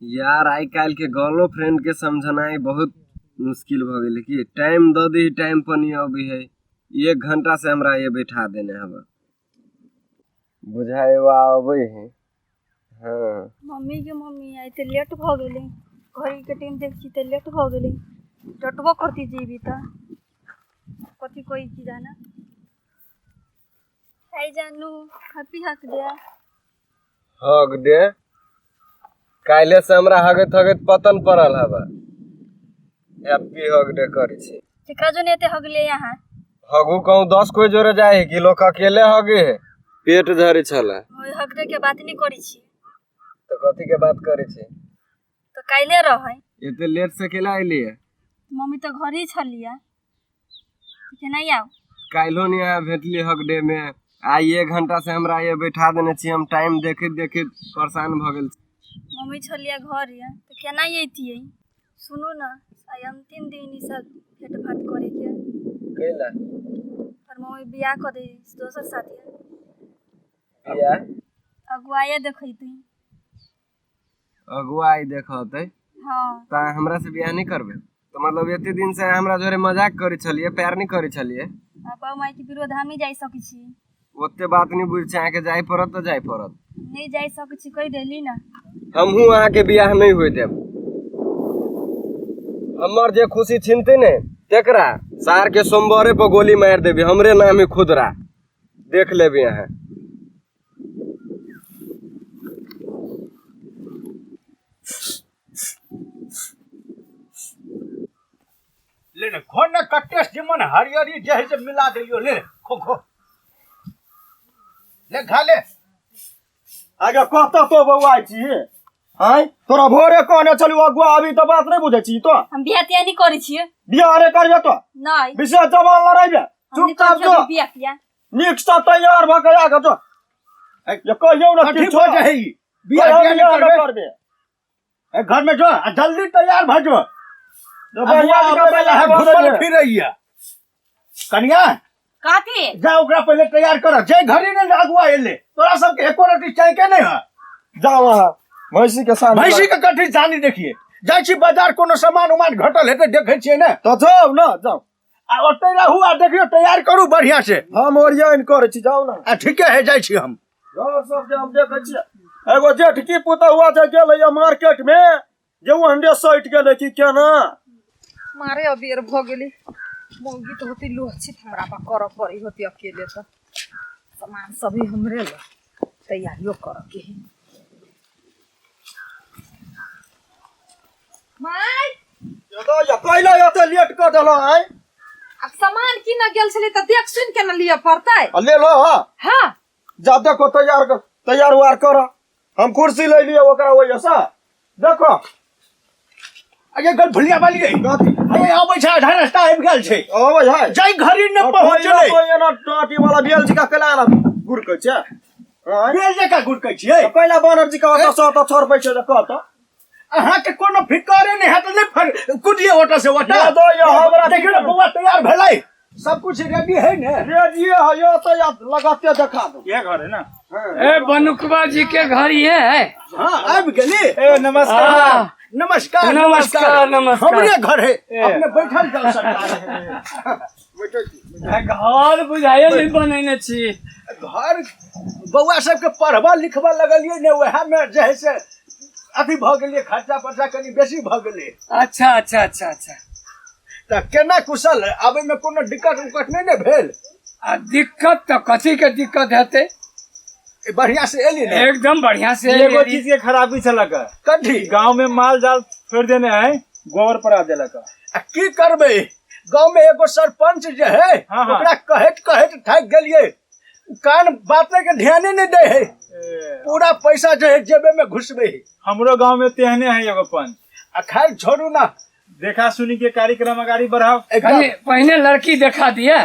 यार आइ काल्हि के गर्लोफ्रेंड के समझनाइ बहुत मुश्किल भऽ गेलै कि टाइम दऽ दही टाइम पर नहि अबै है। एक घंटा से हमरा ये बैठा देने हबे। बुझाइ अबै है। हँ। मम्मी के मम्मी आइ तऽ लेट भऽ गेलै, घड़ीके टाइम देख छी तऽ लेट भऽ गेलै। डटबो करती जेबी तऽ कथी कहै छी जाना। हाय जानू, हैप्पी हक डे। हक डे? काल्हि से हमरा हगैत हगैत पतन पड़ल हबे। हैप्पी हक डे करै छी। केकरा जोने एते हगले यहाँ? हगू कहूँ 10 कोइ जोरे जाइ है कि लोक अकेले हगे है? पेट झरे छला। ओहि हक डे के बात नहीं करै छी। तऽ कथी के बात करै छी? तऽ काल्हि रहै। एते लेट से केला अयलियै? मम्मी तऽ घरे छलियै, केना आउ? काल्हिो नहीं अहाँ भेटली हक डे में। आइ एक घंटा से हमरा ये बैठा देने छी, हम टाइम देखैत देखैत परेशान भऽ गेल छी। मम्मी छलियै घर ये तऽ केना अयतियै? सुनू ने, आइ अंतिम दिन ई सब भेट भात करैके। कैला? पर मम्मी बियाह कऽ दे दोसर साथे। बियाह? अगुआए देखैतै। अगुआई देखतै? हाँ। तऽ अहाँ हमरा से बियाह नहि करबै? तऽ मतलब एते दिन से अहाँ हमरा जोरे मजाक करै छलियै, प्यार नहि करै छलियै? आ बाप माय के विरोध हम ही जाइ सकै छी। ओते बात नहि बुझै छी, अहाँके जाय पड़त तऽ जाय पड़त। नहि जाइ सकै छी कहि देली ना। हमहूँ अहाँके बियाह नहि होय देब। हमर जे खुशी छिनतै ने तेकरा सार के सोमवारे पर गोली मारि देबी, हमरे नाम है खुदरा, देख लेबी अहाँ। ले ने खो ने कते सिमन हरियरी जे है से मिला देलियो, ले खो खो ले खा ले। आगे कतऽ तो बौआ छी? आँय तोरा भोरे कहने छलियौ अगुआ अभी तऽ बात नहि बुझै छी तो। हम बियाह तियाह नहि करै छियै। बियाह नहि करबे तो? नहि। विशेष जवान लड़ेबे? हम नहि चुपचाप करै छियै जो। बियाह तियाह। नीक से तैयार भऽ के आगे जो। ये कहियौ ने कथी किछो। भऽ जाइ? बियाह कहियौ तियाह नहि बियाह नहि करबे? करबे। ए, घर में जो आ जल्दी तैयार भऽ जो। जो बढ़िया अगुआ जकाँ आबै तैयार है, भऽ घुमल जइहे। फिरैया। कनिया कथी? जा ओकरा पहिले तैयार कर। जे घड़ी ने अगुआ एले तोरा सबके एको रोटी चाय के नहीं है। जाओ अहाँ भैंसी के सामने। भैंसी के कथी जानी देखिए। जाइ छी बाजार, कोनो सामान उमान घटल हेतै देखै छियै ने। तऽ जाउ ने, जाउ। आ ओतै रहू आ देखियौ तैयार करू बढ़िया से। हम ओरियान करै छी, जाउ ने। आ ठीके है, जाइ छी हम। घर सबके हम देखै छियै। एगो जेठकी पुतहुआ जे गेलैया मार्केट में, जे ओ हंडे सटि गेलै कि केना? मारे अबेर भऽ गेलै। मौगी तऽ होती लोहछित, हमरा पर करऽ पड़ै होती अकेले। तऽ सामान सब भी हमरे लग, तैयारियो करऽ के है। माय कैला एते लेट कऽ देलहुँ आइ? आब सामान कीनऽ गेल छली तऽ देख सुनि के ने लिअ पड़तै। आ ले लो। हाँ हाँ जा देखो तैयार कर, तैयार उयार कर। हम कुर्सी ले लिए ओकरा ओहिसँ देखो। अरे गल भुलिया वाली रे। कथी? अरे आबै छै, आधा रास्ता आबि गेल छै। अबै है। जाहि घड़ी ने पहुँचलै। एना टाटी वाला बेल जी का केला एना गुड़कै छै? आँय? बेल जकाँ गुड़कै छियै। तऽ कैला बानर जी का ओतऽ सँ ओतऽ छोड़बै छै जे कहतऽ? अहाँके कोनो फिकरे नहि हैत, नहि फर कुदिए ओतऽ से ओतऽ। ये दो, ये हमरा देखियौ ने बौआ तैयार भेलै, सब कुछ रेडी है ने? रेडी है, यो तो या लगाते देखा दो। ये घर है ना? ए बनुकवा जी के घर ये है? हाँ आबि गेली। ए नमस्कार। हाँ। नमस्कार। नमस्कार, नमस्कार। हमरे घर है, अपने बैठल जाओ सरकार। घर बुझाइए नहीं बनेने छी। घर बौआ सबके पढ़बा लिखबा लगलियै ने, वएह में जे है से अथी भऽ गेलियै, खर्चा पर्चा कनि बेसी भऽ गेलै। अच्छा अच्छा अच्छा अच्छा। तऽ केना कुशल आबै में कोनो दिक्कत उक्कत नहि ने भेल? आ दिक्कत तऽ कथी के दिक्कत हेतै? ए, बढ़िया से एली ने? एकदम बढ़िया से एगो एली। चीज के खराबी छलक। कथी? गांव में माल जाल छोड़ देने है, गोबर पर आ देलक। आ की करबै, गांव में एगो सरपंच जे है हाँ, हाँ। ओकरा कहैत कहैत थाकि गेलियै, कान बात के ध्याने नहि दै है, पूरा पैसा जे है जेबे में घुसबै है। हमरो गांव में तेहने है एगो पंच। आ खैर छोड़ू ना, देखा सुनी के कार्यक्रम अगाड़ी बढ़ाओ। एकदम। पहिने लड़की देखा दिए।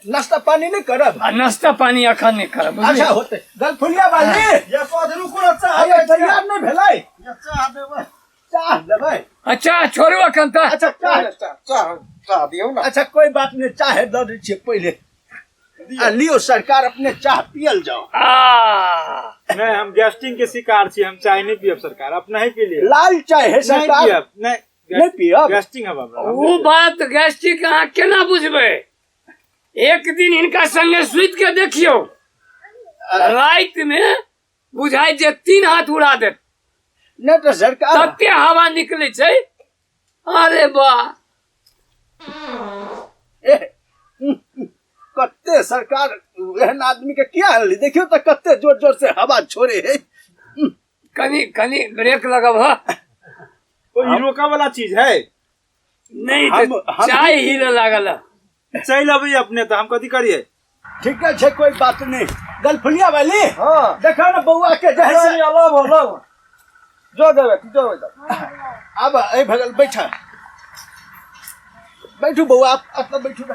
नाश्ता पानी नहीं करब? आ नाश्ता पानी अखन नहीं करब, बुझलियै? अच्छा होते। गलफुलिया वाली ये पौधे रुकू ना, चाह अरे दै छियै। तैयार नहीं भेलै? ये चाह देबै। चाह देबै? अच्छा छोड़ू अखन तऽ। अच्छा चाह, चाह, चाह, चाह दियौ ना। अच्छा कोई बात नहीं, चाहे दऽ दै छियै पहिले। आ लियो सरकार अपने चाह पियल जाओ। आ नहीं, हम गैस्ट्रिक के शिकार छी, हम चाय नहीं पियब सरकार, अपना ही पी लिअ। लाल चाय है नहीं सरकार। पियब, नहीं। नहीं पियब? गैस्ट्रिक है बाबा। ओ बात गैस्ट्रिक अहाँ केना बुझबै? एक दिन हिनका संगे सुति के देखियौ, राति में बुझाइ जे 3 हाथ उड़ा देत। नहीं तो सरकार तते हवा निकलै छै। अरे वाह। ए, कते सरकार एहन आदमी के किया आनली? देखियो तो कते जोर जोर से हवा छोड़े है। कनी कनी ब्रेक लगब ह। ओ ई रोका वाला चीज है। नहीं तो हम चाय हिले लागल है। चलि अबै अपने तो हम कथी करिए? ठीक है छे, कोई बात नहीं। गलफुलिया वाली। हाँ। देखो ना बउआ के जे है से- नहीं, अलग हो, अलग हो। जो देवे, तू जो देवे। अब ए भगल बैठा। बैठू बउआ, आप अपना बैठू ना।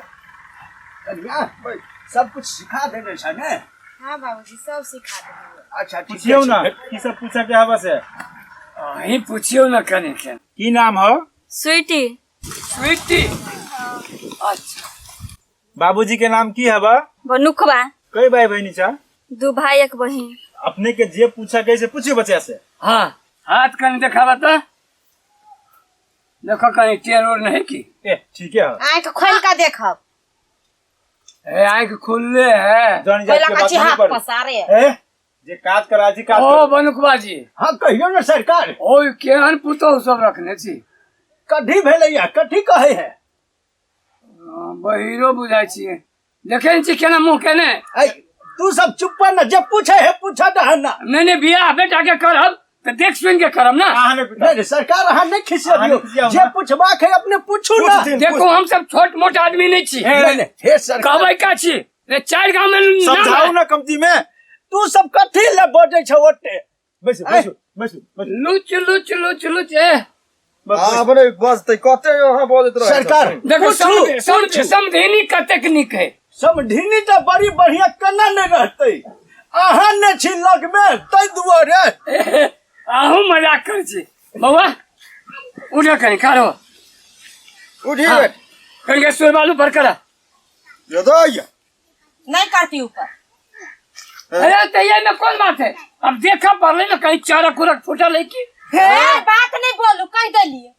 कन्या, बैठ। सब कुछ सिखा देने छ ने? हाँ बाबूजी, सब सिखा देने। अच्छा, ठीक पूछियौ है। ना, की सब पूछा के हवा से? अहीं पूछियौ ना कनी के। की नाम हो? स्वीटी। स्वीटी। अच्छा। बाबूजी के नाम की हवा? बनुखबा। कई भाई बहनी छा? 2 भाई 1 बहिन। अपने के जे पूछा के से पूछियो बच्चा से। हाँ, हाथ कनी देखावा तो। देखो कहीं टेर उर नहीं की। ए, ठीक है। आँख खोल के देखब। ए, आँख खुलले है। जानी जात के पहला बात काची नहीं हाथ करू। पसारे। ए, जे काज करा छी, काज ओ, करू। बनुकबा जी। हाँ, कहियो ना सरकार। ओ, केहन पुतोहु सब रखने छी? कथी भेलैया? कथी कहै है? हाँ, बहिरो बुझाइ छियै। देखै नै छी केना मुँह केने? ऐ, तू सब चुप पर ना, जे पूछे है पूछा दहन ना। नहीं, नहीं, बियाह बेटा के करब तो देख सुन के करब ना। अहाँ नहीं नहीं, नहीं, सरकार अहाँ नहीं खिसियबियौ। अहाँ नहीं खिसियाउ जे ना। पूछबाक है अपने पूछू ना। पूछथिन, देखो, हम सब छोट मोट आदमी नहीं छी। नहीं, नहीं, हे सरकार। कहबै का छी? रे, 4 गांव में नाम समझाउ है। ना कमती में। तू सब कथी ले बजै छौ ओते? बैसू, बैसू, बैसू, बैसू। लुच, लुच, लुच, लुच, ए। बस, आ, बैसू। अपने बजतै, कते अहाँ बजैत रहै छौ? सरकार, देखो, पूछू, पूछू। समधिनी कतेक नीक है। समधिनी तऽ बड़ी बढ़िया केना नहि रहतै? अहाँ ने छी लगमे तै दुआरे। अहूँ मजाक करै छी। बौआ, उठ कनी, खाड़ो। उठी हाँ। बैठ। कनी के सुरबालू पर करा। ये दैया। नहीं करती ऊपर। अरे तो ये में कौन बात है? अब देखा पड़ले ना कहीं चरक उरक फूटल है की? हे, बात नहीं बोलू, कह देलिए।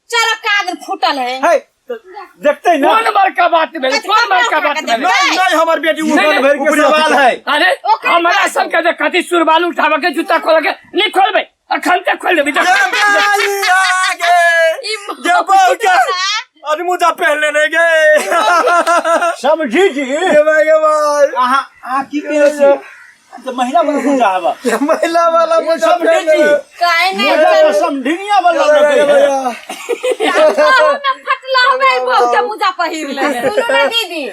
चरक का आदमी फूटल है। है, तो देखते ही ना। कौन बड़का बात भेलै? कौन बड़का बात भेलै? नहीं, नहीं, हमर बेटी नहीं, उम्र नहीं, भर के सवाल है। अरे, ओकरे हमरा पास सब के जे कथी सुरबालू उठाबे के, जूता खोले के, नहीं खोलबै। अखन तक खोल देबै। देख। ये आगे। ये बहू के अरे मुझा पहले नहीं गए। समझी जी। ये भाई, ये भाई। अहाँ की कहै छी? तऽ महिला वाला मोजा हवा। ये महिला वाला मोजा समझी पहले जी। काहे नहीं मोजा तो समधिनिया वाला लगै है। फटला हवे बहु के मोजा पहिर ले। सुनू ना दीदी,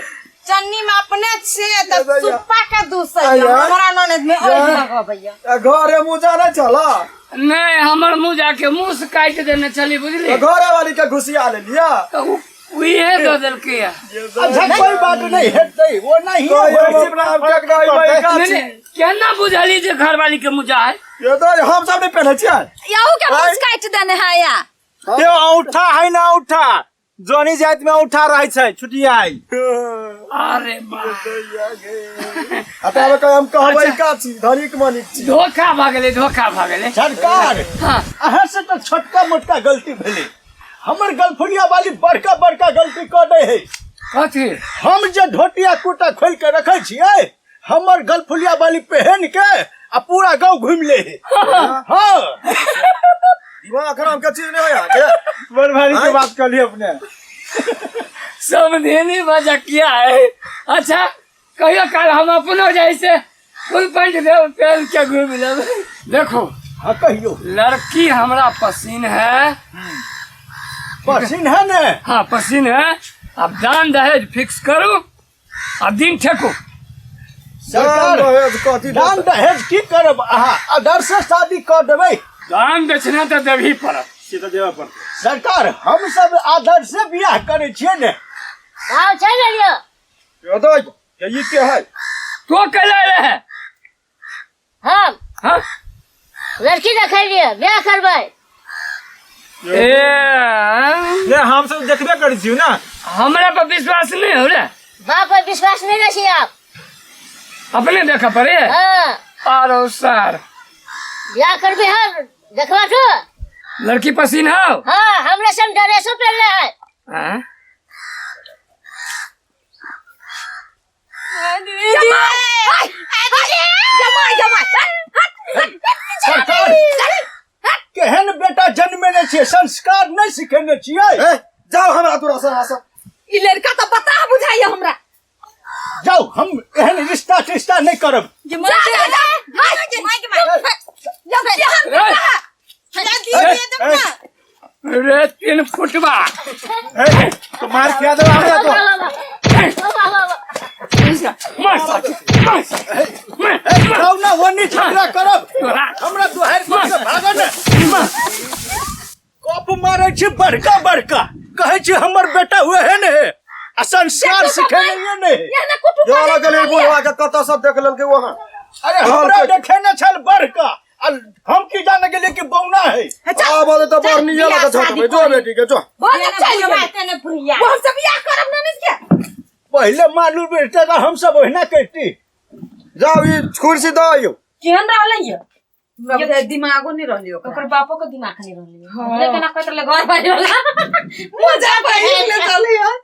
चन्नी में अपने छे त सुप्पा के दूसै आया। हमरा ननद में ओढ़ लगबैया। घरे मोजा नहीं चला। नहीं, हमर मोजा के मुंह से काटि देने छली, बुझली? घरे वाली के घुसिया ले लिया। तऽ उहे दऽ देलकै। अच्छा, कोई बात नहीं हेतै, वो नहीं कोई होय। हम अपना के कहबै का नहीं, छी? नहीं, केना बुझली जे घरवाली के मोजा है? ये तो हम सब नहीं पहने छियै। यहू के मुंह काटि देने है या। ये औंठा है ना औंठा, जनी जात में औंठा रहै छै, छुटियाई। अरे बाप। आ तब कह हम कहबै का छी, धनिक मनिक छी। धोखा भऽ गेलै, धोखा भऽ गेलै। सरकार, हाँ। अहाँ से तऽ छोटका मोटका गलती भेलै, हमर गलफुलिया वाली बड़का बड़का गलती कऽ दै है। कथी? हम जे धोतिया कुर्ता खोलि के रखै छियै, हमर गलफुलिया वाली पहन के आ पूरा गांव घुमि ले है। हाँ। दिमाग खराब के चीज नहीं होया के? बड़ भारी के बात कर लियो अपने। समझेनी मजा किया है। अच्छा, कहियो काल हम अपनो जैसे फुल पैंट देव पहन के घूम लेबै। देखो। हाँ, कहियो। लड़की हमरा पसीन है। पसीन है ने? हाँ, पसीन है। अब दान दहेज फिक्स करू, अब दिन ठेकू। सरकार, दान दहेज कथी? दान दहेज की करब अहाँ? आदर्श शादी कऽ देबै। दान दक्षिणा तऽ देबही पड़त। से तऽ देबऽ पड़तै। सरकार, हम सब आदर्श बियाह करै छियै ने। भाव चलि एलियौ। ये दै, ये ई के है? तो कैला रहे? हम? हाँ? लड़की देखै लिए, बियाह करबै। ए, नहीं, हम सब देखबे करै छियौ ना। हमरा पर विश्वास नहीं हो रे। बाप पर विश्वास नहीं रहे छी आप। अपने देखऽ पड़े हाँ आरो सर बियाह करबी हम देखबा छौ लड़की पसीन हौ हाँ हमरे संग ड्रेसो पहनले है हाँ? जमाई जमाई सरकार केहन बेटा जन्मेने छियै संस्कार नहि सिखेने छियै ए, जाओ हमरा तोरा से यहाँ से ई लड़का तऽ बता बुझाइया हमरा जाउ हम एहन रिश्ता तिश्ता नहि करब जा जा जा रे तीन फुटबा ए, तो मार खिया देबा हमरा तो मार साथी, मार साथी, मार, जाउ ना ओनी झगड़ा करब तोरा। हमरा दुहारि पर से भागऽ ने कप मारै छी बड़का बड़का कहै छी हमर बेटा ओहे ने है आ संस्कार सिखेने ने है एहने कुटु जो लगल है बुढ़वा के कतऽ सब देख लेलकै वहाँ अरे हमरा देखे ने छल बड़का आ हम की जाने गेलियै कि बौना है आब तऽ बर्निया लगा छोटबै जो बेटी के जो बहुत अच्छा वो हम सब बियाह करब ननिस के पहिले मालूम बेटा तऽ हमसब ओहिना करती जाओ ई कुर्सी दऽ आइयौ केहन रहलै ये हमरा बुझाइ दिमागो नहीं रहलै ओकरा ओकर बापो के दिमाग नहीं रहलै लेकिन कहत रहलै घर बारी वाला मजा पाई ले चले यार।